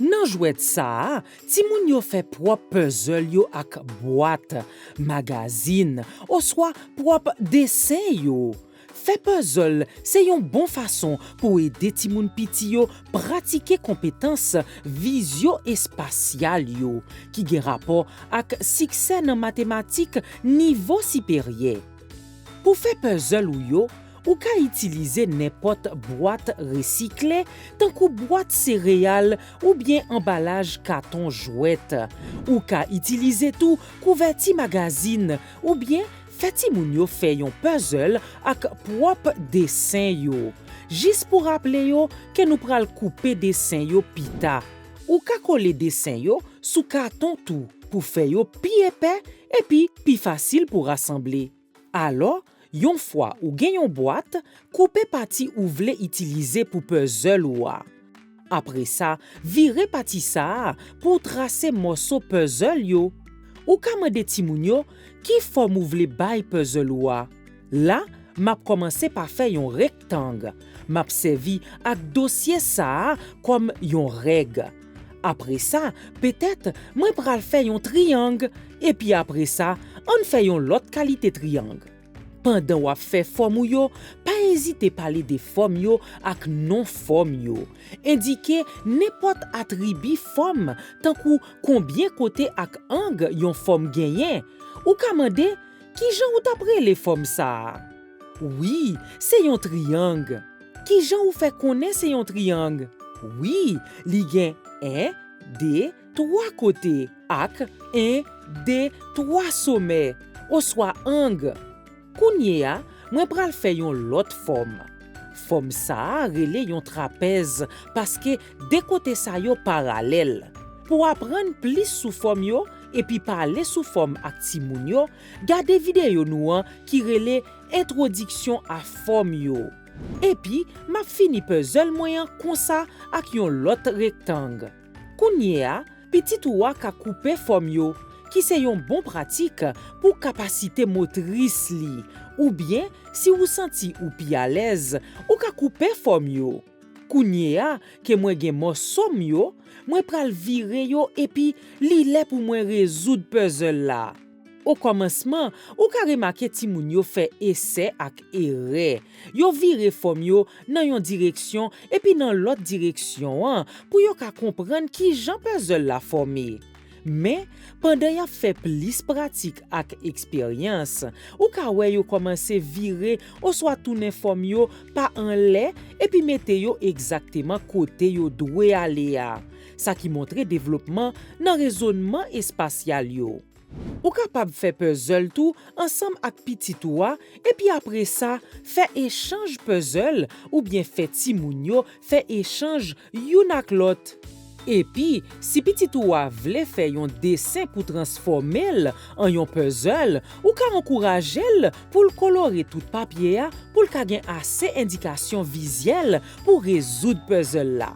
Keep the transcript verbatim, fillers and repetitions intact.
Nan jwèt sa a, timoun yo fè pwòp pèzèl yo ak bwat, magazin, oswa pwòp desen yo. Fè pèzèl se yon bon fason pou ede timoun piti yo pratike konpetans vizyo-espasyal yo, ki gen rapò ak siksè nan matematik nivo siperyè. Pou fè pèzèl ou yo, ou ka itilize nenpòt bwat resikle, tankou bwat sereyal oubyen anbalaj katon jwèt. Ou ka itilize tou kouvèti magazin oubyen fè timoun yo fè yon pèzèl ak pwòp desen yo. Jis pou raple yo ke nou pral koupe desen yo pita. Ou ka kole desen yo sou katon tou pou fè yo pi epè epi pi fasil pou rasanble. Alò, yon fwa ou gen yon bwat, koupe pati ou vle itilize pou pèzèl ou a. Apre sa, vire pati sa a pou w trase mòso pèzèl yo. Ou ka mande timoun yo ki fòm ou vle bay pèzèl ou a. La, m ap kòmanse pa fè yon rektang. M ap sèvi ak dosye sa a kòm yon règ. Apre sa, petèt, mwen pral fè yon triyang, epi apre sa, ann fè yon lòt kalite triyang. Pandan w ap fè fòm ou yo, pa ezite pale de fòm yo ak non fòm yo. Endike nenpòt atribi fòm, tankou konbyen kote ak ang yon fòm genyen. Ou ka mande, "Ki jan ou t ap rele fòm sa a?" Wi, se yon triyang. Ki jan ou fè konnen se yon triyang? Wi, li gen en, de, twa kote ak en, de, twa somè, oswa ang. Kounye a, mwen pral fè yon lòt fòm. Fòm sa a rele yon trapèz paske de kote sa yo paralèl. Pou w aprann plis sou fòm yo epi pale sou fòm ak timoun yo, gade videyo nou an ki rele Entwodiksyon a fòm yo. Epi, m ap fini pèzèl mwen an konsa ak yon lòt rektang. Kounye a, pitit ou a ka koupe fòm yo, ki se yon bon pratik pou kapasite motris li. Oubyen, si ou santi ou pi alèz, ou ka koupe fòm yo. Kounye a ke mwen gen mòso m yo, mwen pral vire yo epi li lè pou mwen rezoud pèzèl la. Okòmansman, ou ka remake timoun yo fè esè ak erè. Yo vire fòm yo nan yon direksyon epi nan lòt direksyon an pou yo ka konprann ki jan pèzèl la fòme. Men, pandan y ap fè plis pratik ak eksperyans, ou ka wè yo kòmanse vire oswa tounen fòm yo pa anlè epi mete yo egzakteman kote yo dwe ale a. Sa ki montre devlopman nan rezònman espasyal yo. Ou kapab fè pèzèl tou ansanm ak pitit ou a, epi apre sa, fè echanj pèzèl oubyen fè timoun yo fè echanj youn ak lòt. Epi, si pitit ou a vle fè yon desen pou transfòme l an yon pèzèl, ou ka ankouraje l pou l kolore tout papye a pou l ka gen ase endikasyon vizyèl pou rezoud pèzèl la.